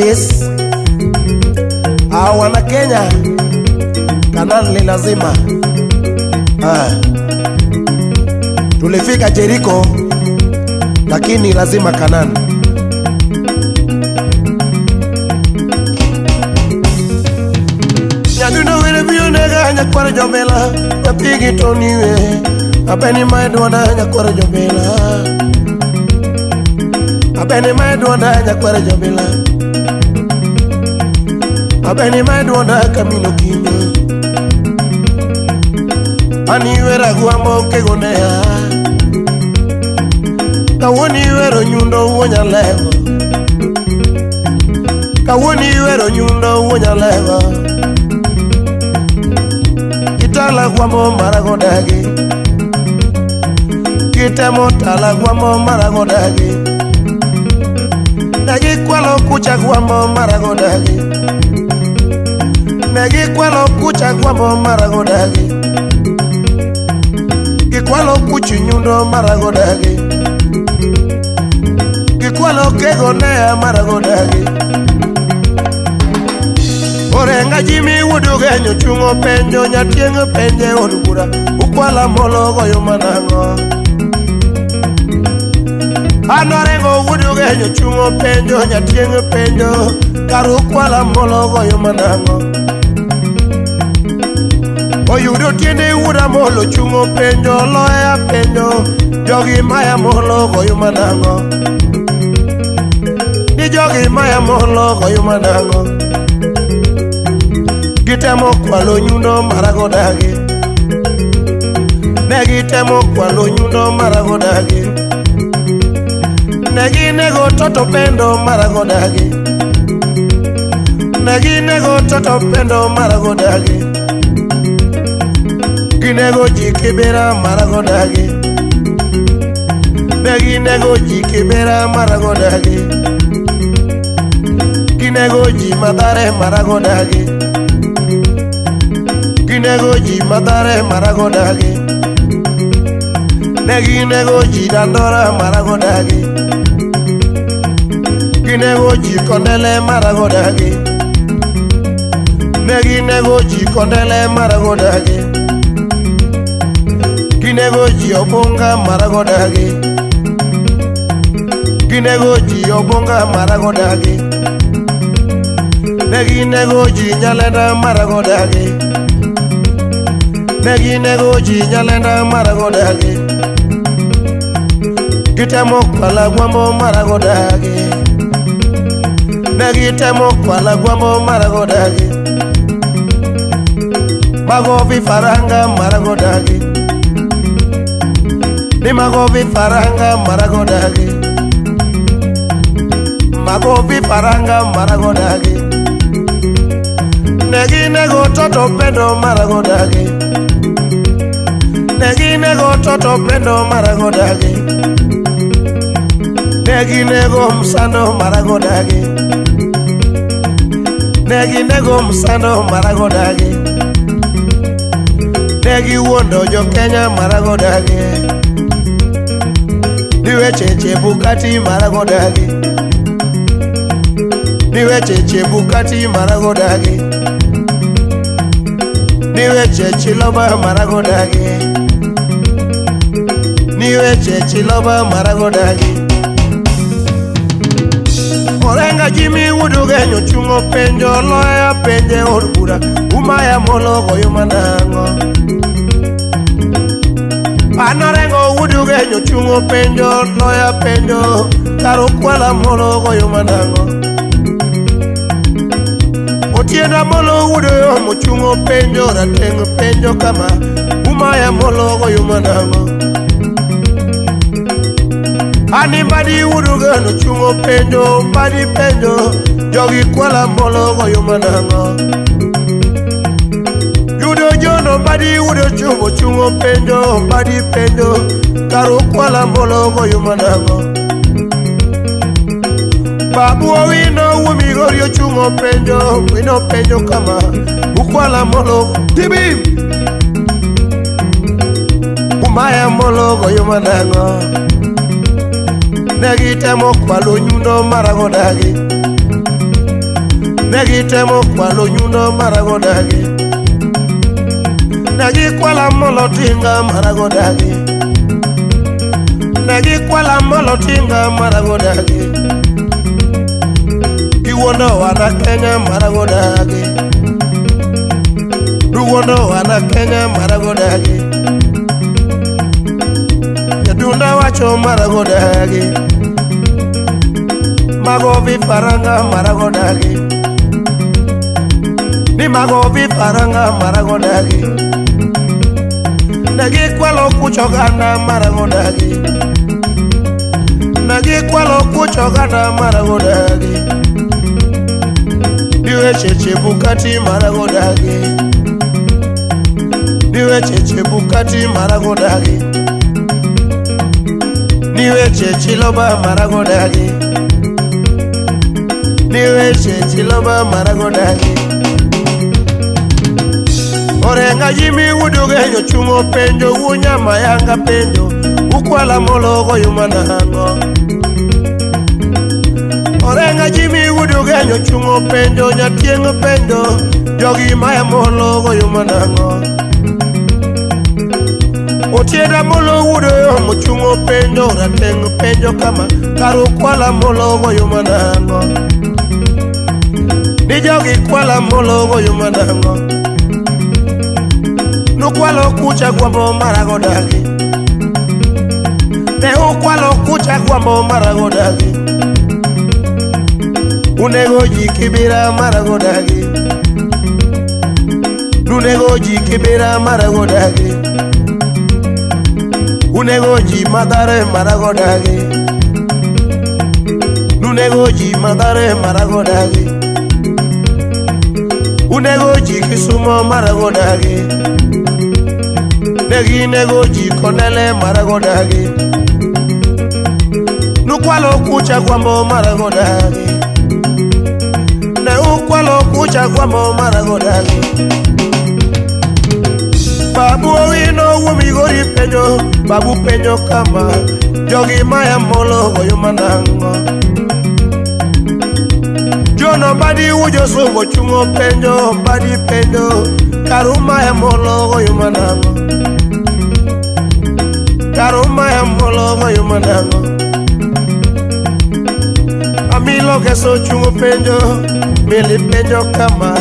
Yes. Wana Kenya, Kanani ni lazima. Tulifika Jericho lakini lazima Kanani. Nyadundo were bionega nyakwar jobela, nyathigi to niwe, abeni ma dwonda nyakwar jobela. Abeni ma dwonda nyakwar jobela. Abeni ma dwonda kamino kinyo. Ani wera gwambo kegonea. Kawuono iwero nyundo wuo nyalego. Kawuono iwero nyundo wuo nyalego. Kitala gwambo marago dagi. Kitemo tala gwambo marago dagi. Negi kwalo kucha gwambo marago dagi. Negi kwalo kucha gwambo marago dagi. Gikwalo kuchi nyundo marago dagi. Gikwalo kego nea marago dagi. Orenga Jimmy wuod Ogenyo chungo penjo nyatieng' penje od bura. Ukwala molo goyo manang'o. An Orengo wuod Ogenyo chungo penjo nyatieng' penjo. Kar ukwala molo goyo manang'o. Oyudo tiende wuod Amolo chungo penjo loya penjo. Jogi maya molo goyo manang'o. Ni jogi maya molo goyo manang'o. Gitemo kwalo nyundo marago dagi. Ne gitemo kwalo nyundo marago dagi. Ne ginego toto pendo marago dagi. Ne ginego toto pendo marago dagi. Ginego ji Kibera marago dagi. Ne ginego ji Kibera marago dagi. Ginego ji Mathare marago dagi. Ginego ji Mathare marago dagi. Ne ginego ji Dandora marago dagi. Ginego ji Kondele marago dagi. Ne ginego ji Kondele marago dagi. Ginego ji Obunga marago dagi. Ginego ji Obunga marago dagi. Ne ginego ji Nyalenda marago dagi. Ne ginego ji Nyalenda marago dagi. Gitemo kwala gwambo marago dagi. Ne gitemo kwala gwambo marago dagi. Mago vifaranga marago dagi. Ni mago vifaranga marago dagi. Mago vifaranga marago dagi. Ne ginego toto pendo marago dagi. Ne ginego toto pendo marago dagi. Ne ginego msando marago dagi. Ne ginego msando marago dagi. Ne giwuondo jo Kenya marago dagi. Ni weche Chebukati marago dagi. Ni weche Chebukati marago dagi. Ni weche Chiloba marago dagi. Ni weche Chiloba marago dagi. Orenga Jimmy wuod Ogenyo chungo penjo loya penje od bura. Umaya molo goyo manang'o. An Orengo wuod Ogenyo chungo penjo loya penjo. Kar ukwala molo goyo manang'o. Otieno Amolo wuod Oyom chungo penjo rateng' penjo kama. Umaya molo goyo manang'o. Ani Mbadi wuod Ogeno chungo penjo Mbadi penjo. Jogi kwala molo goyo manang'o. Yudo jono Mbadi wuod Ochubo chungo penjo Mbadi penjo. Kar ukwala molo goyo manang'o. Babu Owino wuo Migori ochungo penjo wino penjo kama. Ukwala molo tibi. Umaya molo goyo manang'o. Ne gitemo kwalo nyundo marago dagi. Negitemo kwalo nyundo marago dagi. Negikwala molo tinga marago dagi. Negikwala molo tinga marago dagi. Giwuondo wana Kenya marago dagi. Giwuondo wana Kenya marago dagi. Jadunda wacho marago dagi. Mago vifaranga marago dagi. Ni mago vifaranga marago dagi. Negikwalo kuch oganda marago dagi. Negikwalo kuch oganda marago dagi. Diweche Chebukati marago dagi. Niweche Chebukati marago dagi. Niweche Chiloba marago dagi. Niweche Chiloba marago dagi. Orenga Jimmy wuduge chungo penjo wunyama yanga penjo ukwala mologo yumanango. Orenga Jimmy wuduge chungo penjo nyatiengo penjo jogi maya mologo yumanango. Otienda molo wudo mochungo penjo ratengo penjo kama karukwala mologo yumanango. Ni jogi kwala mologo yumanango. Nukwalo kucha gwambo marago dagi. Ne ukwalo kucha gwambo marago dagi. Unego ji kibira marago dagi. Unego ji kibira marago dagi. Unego ji madare marago dagi. Unego ji madare marago dagi. Unego ji Kisumo marago dagi. Negi nego ji Konele marago dagi. Nukwalo kucha gwambo marago dagi. Ne ukwalo kucha gwambo marago dagi. Babu Owino wuomigori penjo, babu penjo kama jogi maya molo goyo manango. Jono badi wujo sogo chungo penjo, badi penjo karuma ya molo goyo manango. Karuma ya molo goyo manango. Amilo keso chungo penjo, mili penjo kama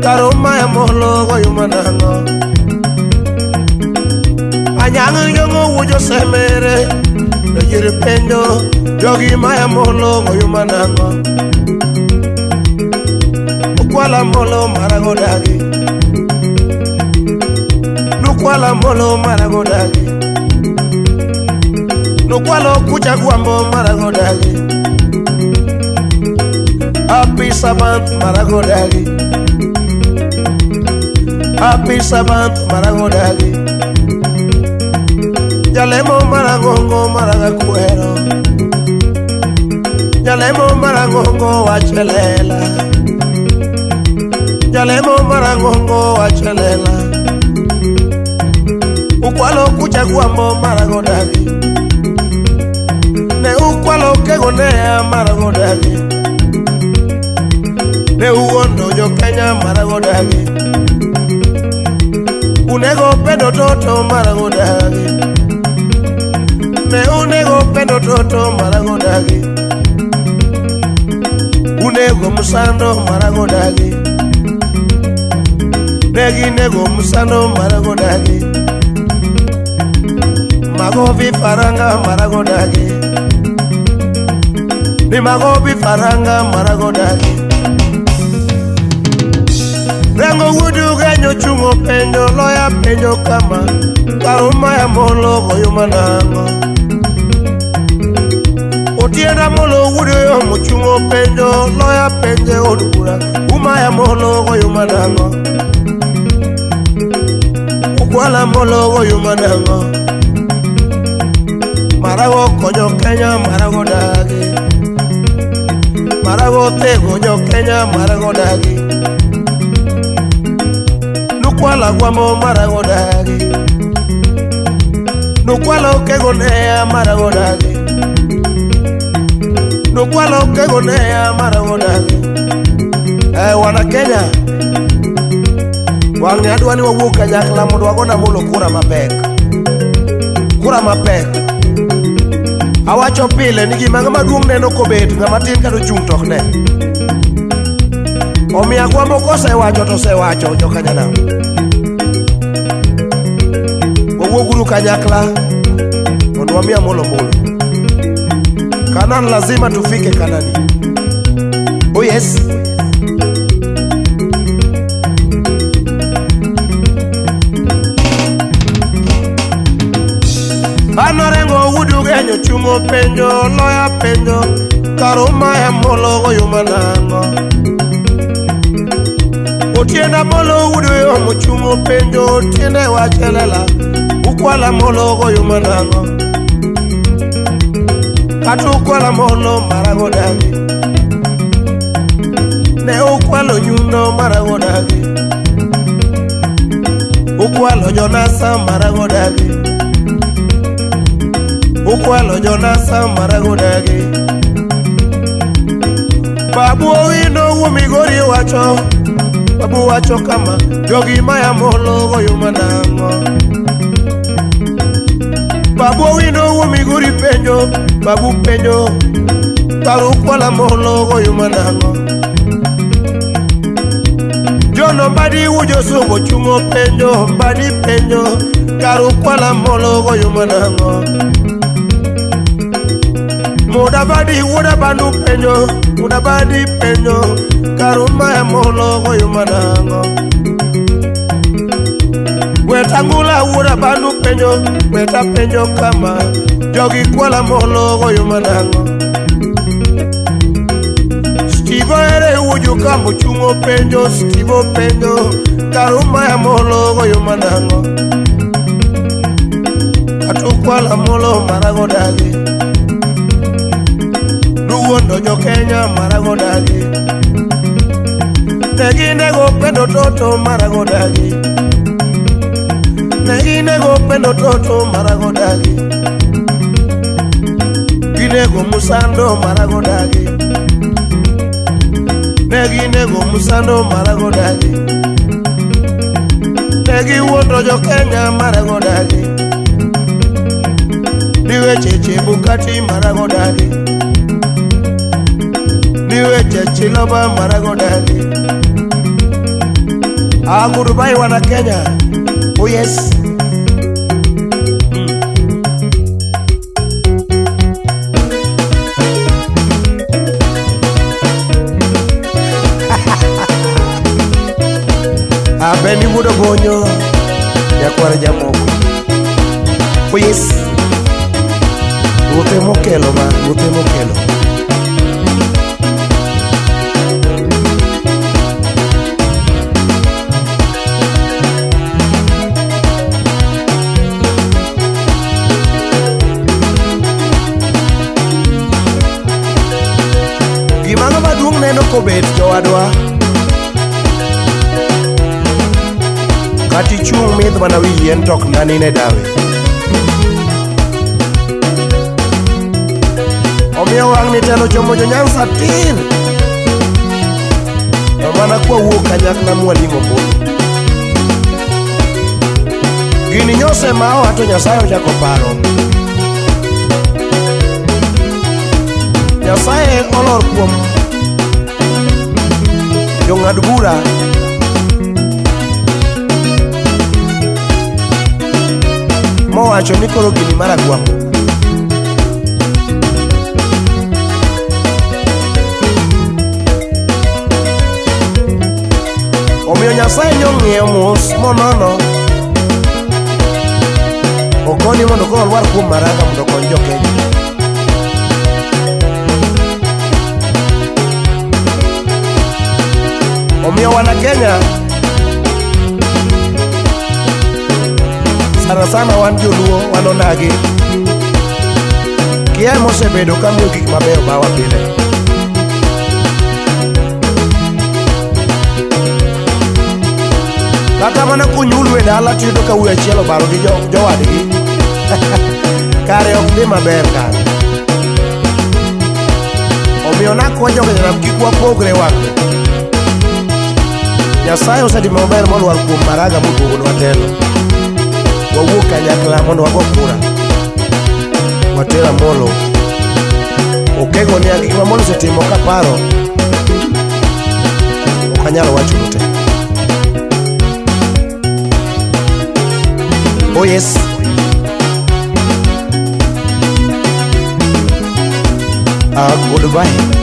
karuma ya molo goyo manango. Anyang' nyong'o wujo semere, ojiri penjo jogi maya molo goyo manango. Ukwala molo marago dagi. Nukwala molo marago dagi. Nukwalo kucha gwambo marago dagi. Happy Sabbath marago dagi. Happy Sabbath marago dagi. Jalemo marangongo maraga kuero. Jalemo marangongo wachelela. Jalemo marangongo wachelela. Ukwalo kucha gwambo marago dagi. Ne ukwalo kegonea marago dagi. Ne uwondo jo Kenya marago dagi. Unego pedo toto marago dagi. Ne unego pedo toto marago dagi. Unego musando marago dagi. Negi nego musando marago dagi. Mago vifaranga marago dagi. Ni mago vifaranga marago dagi. Rengo wudu genyo chungo penjo loya penjo kama karuma ya molo goyo manango. Otienda molo wudu yo muchungo penjo loya penje odura uma ya molo goyo manango. Ukwala molo goyo manango. Marago konyo Kenya marago dagi. Marago tego nyo Kenya marago dagi. Nukwala gwambo marago dagi. Nukwalo kegonea marago dagi. Nukwalo kegonea marago dagi. Wana Kenya, wang'ni adwa ni wawuog kanyakla mondo wagone Amolo kura mapek. Kura mapek. Awacho pile ni gima ng'ama duong' neno kobet, ng'ama tin kata ochung' to ok ne. Omiyo Agwambo kosewacho to osewacho jokanyanam. Wawuoguru kanyakla mondo wami Amolo ombulu. Kanan lazima tufike Kanani. Oh yes. An Orengo wuod Ugenya ochung'o penjo loya penjo karuma Amolo goyo manang'o. Otieno Amolo wuod Oyom ochung'o penjo Otieno wache lela ukwala Amolo goyo manang'o. Kata ukwala Amolo marago dagi. Ne ukwalo nyundo marago dagi. Ukwalo jonasa marago dagi. Ukwalo jonasa marago dagi. Babu Owino wuo Migori wacho. Babu wacho kama jogi maya Amolo goyo manang'o. Babu Owino wuo Migori penjo. Babu penjo kar ukwala Amolo goyo manang'o. John Mbadi wuo Josungu chung'o penjo Mbadi penjo kar ukwala Amolo goyo manang'o. Mudavadi wuod Abandu penjo Mudavadi penjo kar umaya Amolo goyo manang'o. Wetangula wuod Abandu penjo Weta penjo kama jogi kwala Amolo goyo manang'o. Steve Ohere wuo Jokambo chung'o penjo Steve penjo kar umaya Amolo goyo manang'o. Kata ukwala Amolo marago dagi. Nuwuondo jo Kenya marago dagi. Ne ginego Pendo Toto marago dagi. Ne ginego Pendo Toto marago dagi. Ginego Musando marago dagi. Ne ginego Musando marago dagi. Ne giwuondo jo Kenya marago dagi. Ni weche Chebukati marago dagi. Ni weche Chiloba marago dagi. Goodbye wana Kenya. Oh yes. Abeni wuod Obonyo nyakwar jamoko. Oh yes. Ruoth emokelo ma, Ruoth emokelo. Gima ng'ama duong' neno kobet jowadwa. Kata ichung' midh mana wi yien to ok nanine dawe. Omiyo wang'ni telo chomo jo Nyanza tir. To mana kwawuok kanyakla mwating'o ombulu. Gini nyose ma oa to Nyasaye ochako paro. Nyasaye olor kuom jong'ad bura mowacho ni koro gini mar Agwambo. Omiyo Nyasaye nyong'iyo mos monono. Okoni mondo koro olwar kuom Maraga mondo okony jo Kenya. Omiyo wana Kenya sana sana wan joluo wan onagi. Kia mosebedo kamiyo gik mabeyo bawa pile. Kata mana kunyulu e dala tiyudo ka wuoyi achiel obaro gi jowadgi. Kare ok dhi maber kare. Omiyo nakwayo jokanyanam kik wapogre wang'ni. Nyasaye osetimo maber molwar kuom Maraga moduogonwa telo. Wawuok kanyakla mondo wago kura. Water Amolo. Okego niya gik ma Amolo osetimo kaparo ok anyal wacho te. Oh yes. Goodbye.